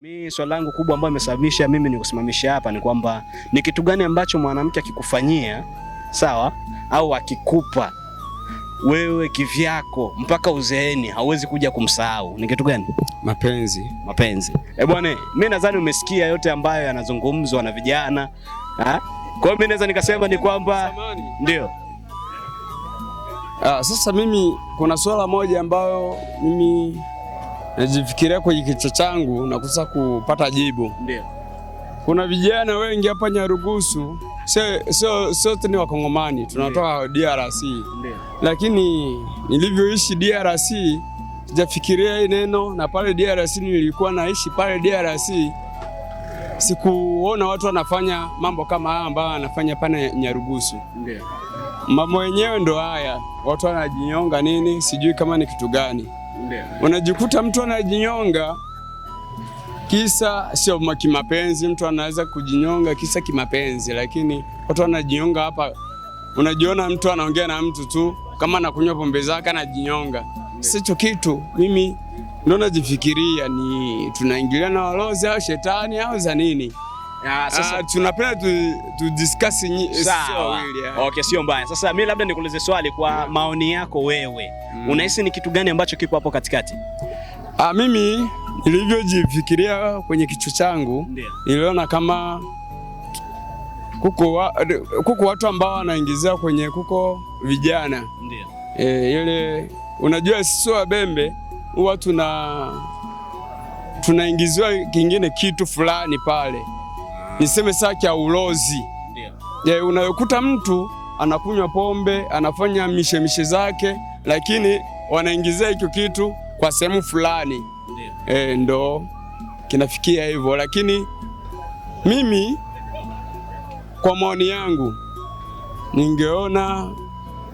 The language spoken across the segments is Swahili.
Mi swali langu kubwa ambayo imesababisha mimi nikusimamisha hapa ni kwamba ni kitu gani ambacho mwanamke akikufanyia, sawa, au akikupa wewe kivyako mpaka uzeeni hauwezi kuja kumsahau, ni kitu gani? Mapenzi. Mapenzi. Eh bwana, mimi nadhani umesikia yote ambayo yanazungumzwa na vijana. Ha? Kwa hiyo mimi naweza nikasema ni kwamba ndio. Sasa mimi kuna swala moja ambayo mimi najifikiria kwenye kichwa changu na kusa kupata jibu. Ndio. Kuna vijana wengi hapa Nyarugusu, sio sote ni Wakongomani, tunatoka DRC. Ndio. Lakini nilivyoishi DRC sijafikiria hii neno, na pale DRC nilikuwa naishi pale DRC sikuona watu wanafanya mambo kama haya ambayo wanafanya pale Nyarugusu. Ndio. Mambo yenyewe ndo haya, watu wanajinyonga nini, sijui kama ni kitu gani. Ndio. Unajikuta mtu anajinyonga kisa sio kimapenzi, mtu anaweza kujinyonga kisa kimapenzi, lakini watu wanajinyonga hapa, unajiona mtu anaongea na mtu tu kama anakunywa pombe zake anajinyonga. Sicho kitu mimi ndo najifikiria ni tunaingilia na walozi au shetani au za nini. Sasa Tunapenda tu discuss sisi Sawa. wawili. Okay, sio mbaya. Sasa mimi labda nikuulize swali kwa maoni yako wewe. Unahisi ni kitu gani ambacho kipo hapo katikati? Mimi nilivyojifikiria kwenye kichwa changu Ndio. niliona kama kuko watu ambao wanaingizia kwenye kuko vijana. Ndio. Ile unajua sisi Wabembe huwa tunaingiziwa kingine kitu fulani pale, niseme saa cha ulozi. Ndio. Unayokuta mtu anakunywa pombe anafanya mishemishe zake, lakini wanaingizia hicho kitu kwa sehemu fulani. Ndio. Ndo kinafikia hivyo, lakini mimi kwa maoni yangu ningeona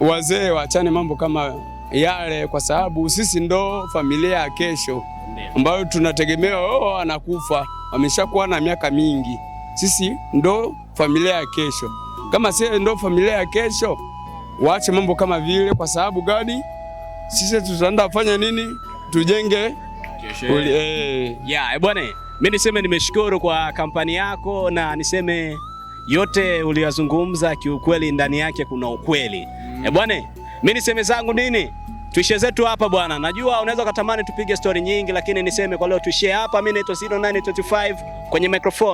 wazee waachane mambo kama yale, kwa sababu sisi ndo familia ya kesho ambayo tunategemea. Oh, anakufa ameshakuwa na miaka mingi, sisi ndo familia ya kesho. Kama sisi ndo familia ya kesho, waache mambo kama vile. Kwa sababu gani? Sisi tutaenda kufanya nini? Tujenge Kesho. Yeah, bwana, mimi niseme nimeshukuru kwa kampani yako na niseme yote uliyozungumza kiukweli ndani yake kuna ukweli. Bwana, mimi niseme zangu nini? Tuishie zetu hapa bwana. Najua unaweza ukatamani tupige story nyingi, lakini niseme kwa leo tuishie hapa. Mimi naitwa 0925 kwenye microphone.